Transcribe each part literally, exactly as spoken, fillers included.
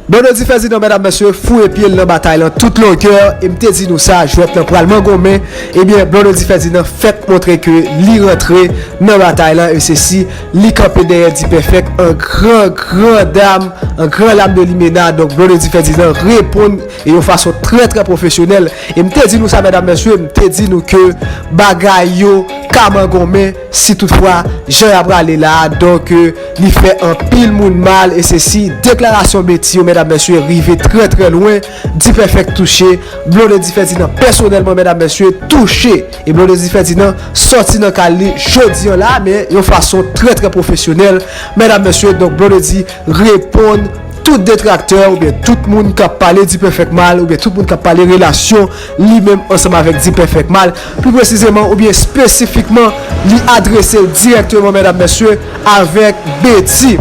Blondedy Ferdinand, medam, mesye, fouye pye l nan batay lan tout longè, e m te di nou sa, jwèt lan pral mangonmen. Ebyen, Blondedy Ferdinand fèk montre ke li rantre nan batay lan, e se si li kanpe dèyè D-Perfect, an gran, gran dam, an gran lam de limena. Donk, Blondedy Ferdinand reponn e yon fason trè, trè pwofesyonèl. E m te di nou sa, medam, mesye, m te di nou ke bagay yo ka mangonmen si toutfwa jan y ap rale la a. Donk, euh, li fè anpil moun mal, e se si deklarasyon Betty yo, medam, mesye, rive trè, trè lwen. D-Perfect touche, Blondedy Ferdinand pèsonèlman, medam, mesye, touche. E Blondedy Ferdinand sòti nan kal li jodi an la, men yon fason trè, trè pwofesyonèl, medam, mesye. Donk, Blondedy reponn tout detraktè oubyen tout moun k ap pale D-Perfect mal oubyen tout moun k ap pale relasyon li menm ansanm avèk D-Perfect mal, pli presizeman oubyen espesifikman, li adrese l dirèkteman, medam, mesye, avèk Betty.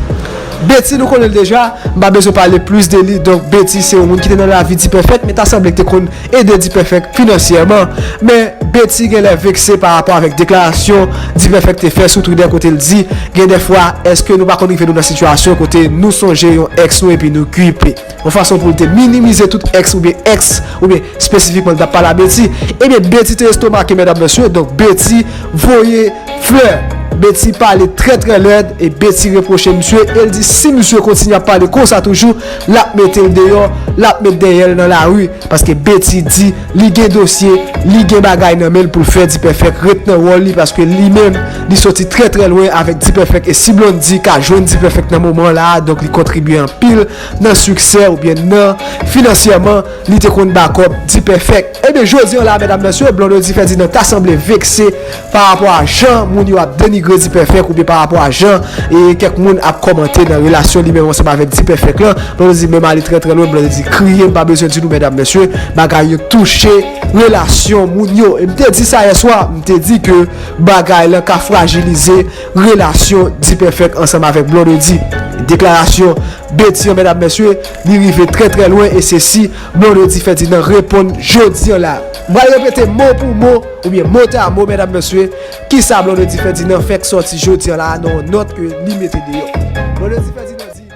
Betty, nou konnen l deja, m pa bezwen pale plis de li. Donk, Betty se yon moun ki te nan lavi D-Perfect, men ta sanble ki te konn ede D-Perfect finansyèman. Men Betty genlè vekse pa rapò avèk deklarasyon D-Perfect te fè sou Twitter, kote l di, gen de fwa, èske nou pa konn rive nou nan sitiyasyon kote nou sonje yon èks nou epi nou kipe? Yon fason pou l te minimize tout èks oubyen èks, oubyen espesifikman l t ap pale a Betty. Ebyen, Betty te estomake, medam, mesye. Donk, Betty voye flè. Betty pale trè, trè lèd e Betty repwoche misye e l di si misye kontinye ap pale konsa toujou, l ap mete l deyò, l ap met dèyè l nan lari. Paske Betty di li gen dosye, li gen bagay nan men l pou l fè D-Perfect ret nan wòl li, paske li menm, li soti trè, trè lwen avèk D-Perfect, e si Blondedy ka jwenn D-Perfect nan moman la a, donk li kontribye anpil nan siksè oubyen nan finansyèman li te konn ba kòb D-Perfect. Ebyen, jodi an la, medam, mesye, Blondedy Ferdinand ta sanble vekse pa rapò a jan moun yo ap denigre D-Perfect oubyen pa rapò a jan e kèk moun ap kòmante nan relasyon li menm ansanm avèk D-Perfect lan. Blondedy menm ale trè, trè lwen, Blondedy kriye, m pa bezwen di nou, medam, mesye, bagay yo touche relasyon moun yo. E m te di sa yè swa, m te di ke bagay lan ka frajilize relasyon D-Perfect ansanm avèk Blondedy. Deklarasyon Betty an, medam, mesye, li rive trè, trè lwen, e se si Blondedy Ferdinand reponn jodi an la. M pral repete mo pou mo, oubyen mo ta mo, medam, mesye, kisa Blondedy Ferdinand fèk sòti jodi an la nan yon nòt ke li mete deyò. Blondedy Ferdinand di,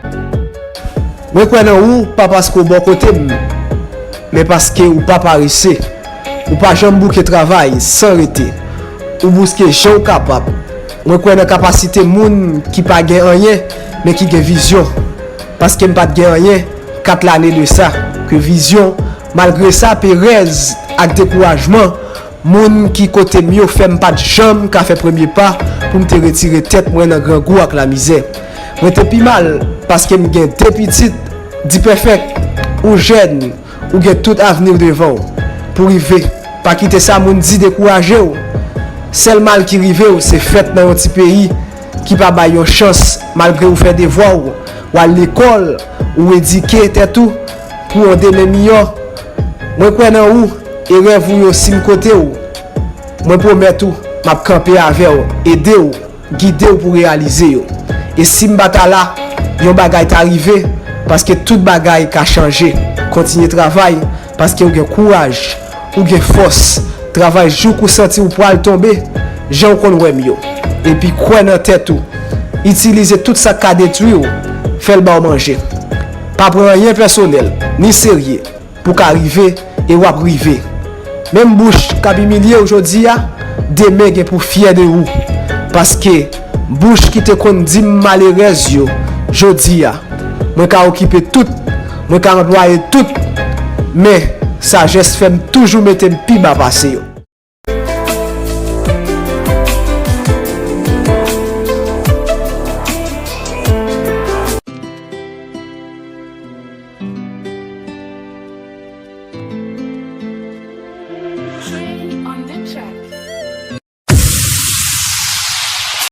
mwen kwè nan ou, pa paske w bò kote m, men paske ou pa parese. Ou pa janm bouke travay san rete. Ou bouske jan w kapab. Mwen kwè nan kapasite moun ki pa gen anyen, men ki gen vizyon. Paske m pa t gen anyen kat lane de sa, ke vizyon, malgre sa, perèz ak dekourajman, moun ki kote m yo fè m pa t janm ka fè premye pa pou m te retire tèt mwen nan grangou ak lamizè. Mwen te pi mal, paske m gen de pitit, D-Perfect, ou jèn, ou gen tout avni w devan w pou rive. Pa kite sa moun di dekouraje w. Sèl mal ki rive w, se fèt nan yon ti peyi ki pa bay yon chans, malgre ou fè devwa w, w al lekòl, ou edike tèt ou pou yon demen miyò. Mwen kwè nan ou, e rèv ou yo, si m kote w, mwen pwomèt ou, m ap kanpe avè w, ede w, gide w pou reyalize yo. E si m pa ta la, yon bagay ta rive, paske tout bagay ka chanje. Kontinye travay, paske w gen kouraj, ou gen fòs. Travay jouk ou santi w pral tonbe, jan w konn wè m yo. Epi kwè nan tèt ou. Itilize tout sa k ka detwi w, fè l ba w manje. Pa pran anyen pèsonèl, ni serye. Pou ka rive, e w ap rive. Menm bouch k ap imilye w jodi a, demen gen pou fyè de ou. Paske bouch ki te konn di m malerèz yo, jodi a, mwen ka okipe tout, mwen ka anplwaye tout, men sajès fè m toujou mete m pi ba pase yo.